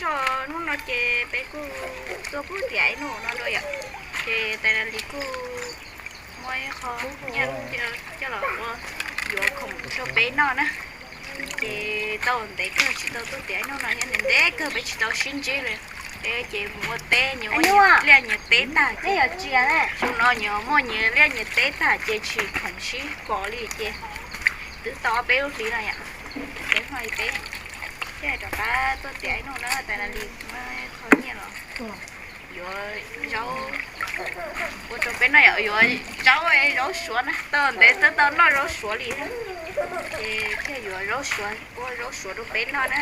Hnub no ces peb kuj tuaj pub tiam ib hnub no dua yom, ces tais Nas Lis kuj muab ib qho nyiaj coj los ua yuav khoom rau peb noj na. Ces tau ntev kawg tsis tau tuaj tiam ib hnub no, ntev ntev kawg peb tsis tau sib ntsib li. Peb ces mus ua teb, nyias ua nyias liaj nyias teb tag, xyoo no nyias muaj nyias liaj nyias teb tag ces tsis khoom sib pom li ces twb tau peb lub hlis no yom. Peb hnub no peb thiaj rov qab tuaj tiam ib hnub na, tais Nas Lis muab qho nyiaj los yuav zaub ua rau peb noj yom, yuav zaub, zaub suav na, tau ntev twb tau noj zaub suav li. Ces thiaj yuav zaub suav, ua zaub suav rau peb noj na,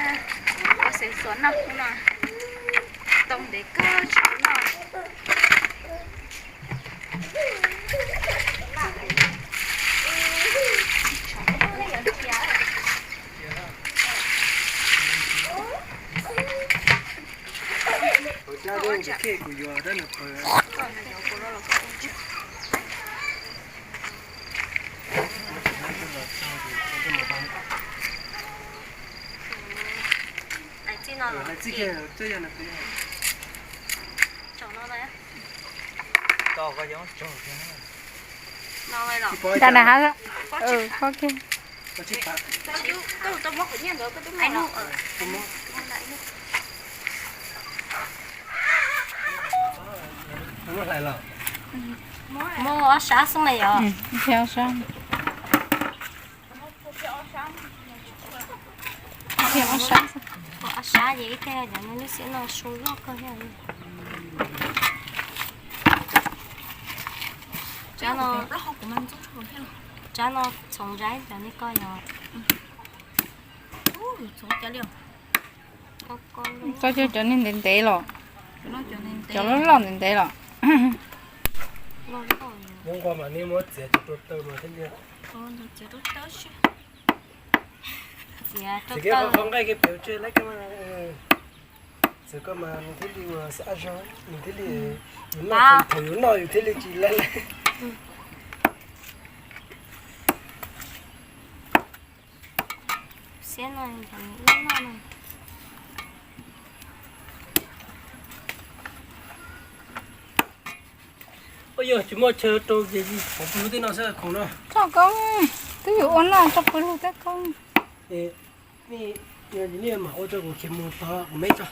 ua xeev xuas noj hnub no, tau ntev kawg tsis tau noj. Nram na hab. Muab ob sab xwb mas yog. Ob sab, ob sab ces ib tiag cov lub xiab no su loj kawg thiab. Tsab no, tsab no txhoov zab cov nej ko yog. Koj cov, cov nej ntev ntev los, cov loj loj ntev ntev los. Nqua mas nej muab txiav cov rau taw mas thiaj li. Txiav rau taw, qhov nqaij kiag pem tseg lawm. Txiav koj mas nws thiaj li ua xab zog, nws thiaj li, thaum yus noj yus thiaj li tsis laib laib. Xiab no, xiab no. Ua yog tsis muaj chaw rau ces pov pw lub teb no xwb khoom no. Tso koob, twb yus ua noj tso pw lub teb koob. Nej mam ua rau kuv khiav mus tod kuv me tso.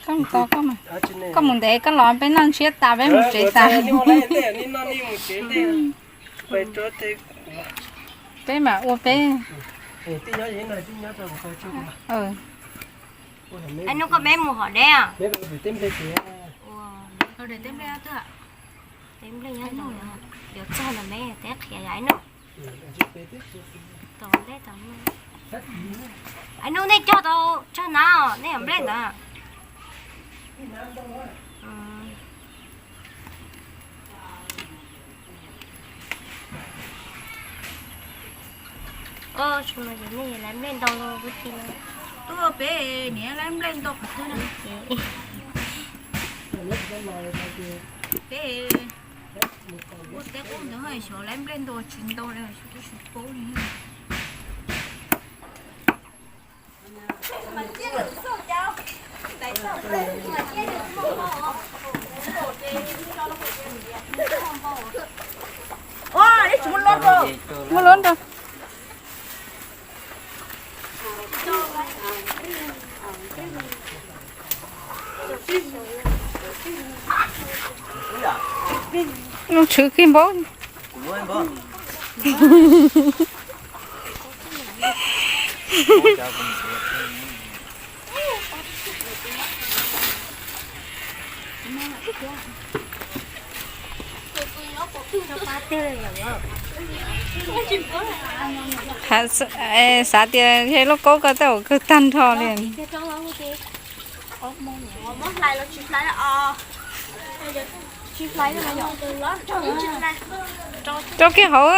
Koj mus tod, koj mus ntev koj los peb noj ntshiab tas peb mus tsev tas. Peb mam ua peb. Hnub koj peb mus hom deb. Teb nplej, teb nplej, yuav txog ntawm me teb qhiav yam ib hnub. Ib hnub nej cog tau tsawg nab os, nej yog nplej ntawd. Tsuas no ces nej lawv nplej ntau los peb tsis no. Tuaj peb niam lawv nplej ntau qhov twg na. Peb ua teb qub ntawd xyov lawv nplej ntau tsis ntau li, tab sis paub li. Muab lub nrog. Nws tshwv kiag npaum. Xav tias yog lub kaub ko tej zaum kawg tag nrho li. Rau kiag hauv.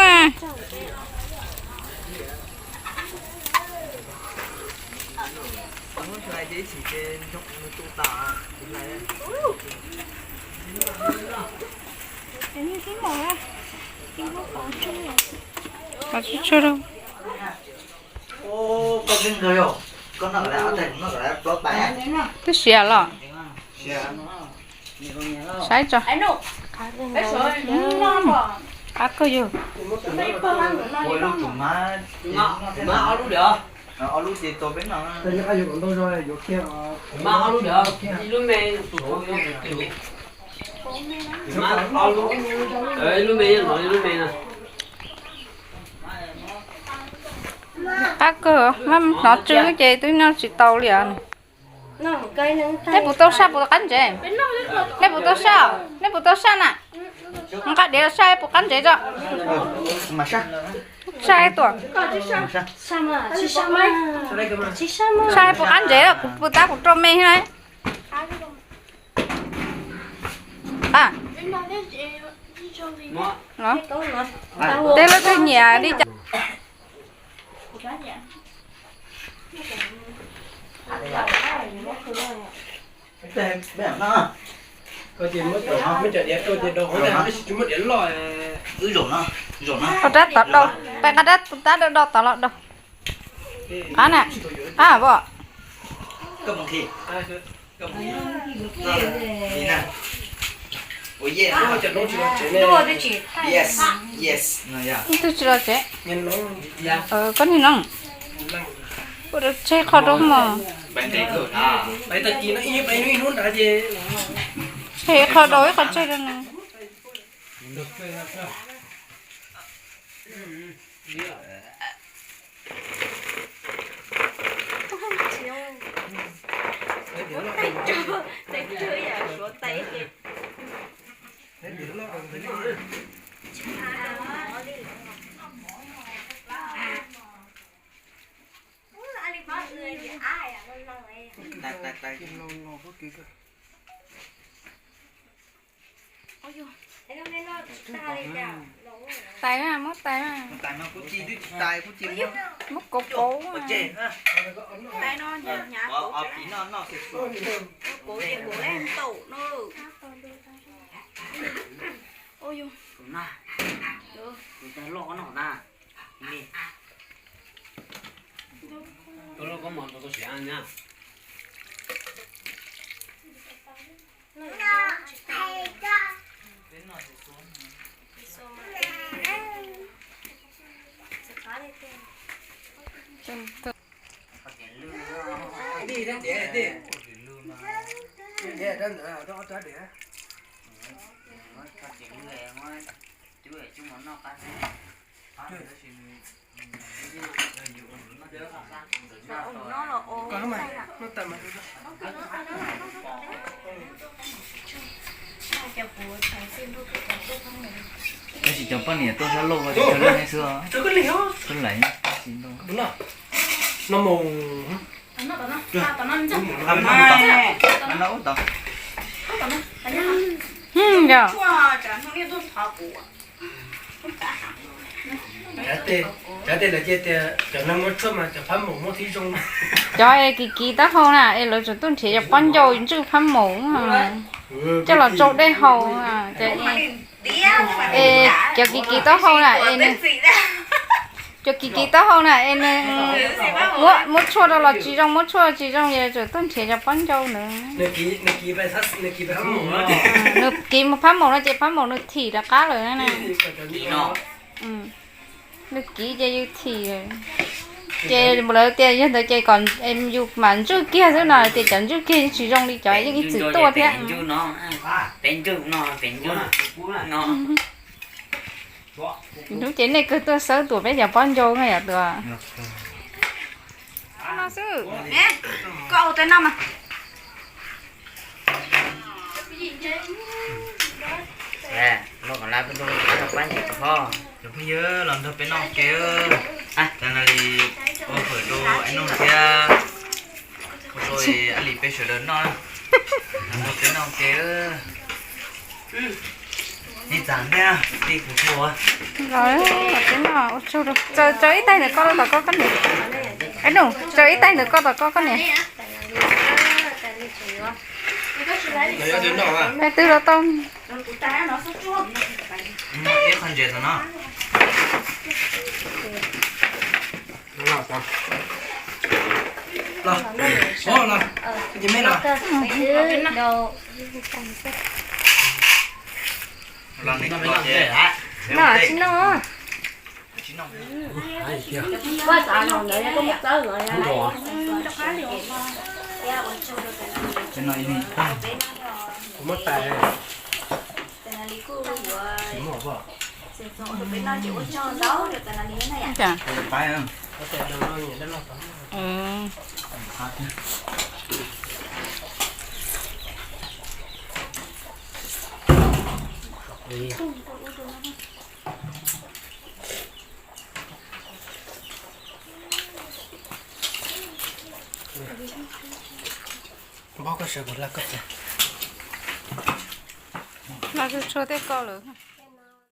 Qhov tsuj tsuag rau. Twb siav los. Saib tso. Qab kawg yog. Qab kawg, hnov tsw ces twb noj tsis tau li os. Nej puas tau saj puas qab ntsev? Nej puas tau saj? Nej puas tau saj na? Nqa diav saj puas qab ntsev tso. Saj tuaj. Saj puas qab ntsev, kuv puas tab kuv rau me na. Tej lub twg nyiam li cas. Qhov rab tod do, peb qhov rab tab do do tod los do. Qab na, qab pom. Twb tsis los tsev. Koj niag no, ua rau tseg qho rau mog. Tseg qho rau ib qho tseg rau no. Tais na, muab tais na. Muab kauv kauv. Tab sis cov poj niam tuaj sab lauj, cov lawv nej xwb. Tus laiv tab sis ntau. Yog. Cov tej lawv cia tias cov neeg muab tshuaj mas cov phab maum muab tib zoo. Cov es kiv kiv taub hau na es lawv tseem tuaj nrhiav cov pob ncau ntswj phab maum coj los tsau dej haus. Es cov kiv kiv taub hau na es nws, cov kiv kiv taub hau na es nws muab tshuaj rau los tsis zoo, muab tshuaj tsis zoo es tseem tuaj nrhiav cov pob ncau ntawd. Nws kiv mus phab maum no ces phab maum nws thim rov qab lawm na. Nws kiv ces yus thim lawm. Ces lawv tias yog ntawd ces kom yus mam ntswj kiag xwb no tias cov ntswj kiag yeej tsis zoo li cov yeej ib txwm tuaj thiab. Hnub ces nej kawg tuaj xawb tuam peb cov pob ncau na yom tuam. No xwb. Cov phooj ywg los nrog peb noj ke, tas no li ua fawm rau Ab Noog thiab ua rau Ab Lis peb sawv daws noj, los nrog peb noj ke. Ib txam ntej, ib kuv ua. Tsaws ib tais ntawm koj tom koj koj niam. Ab Noog, tsaws ib tais ntawm koj tom koj koj niam. Tais twg los tau. Ib qho ntses tom no. Ua los, ces me los. Los ne, no tsis no. Kuv muab tais. Npog koj sawv kuv hla koj txiv. Los tshuav tej ko lawm.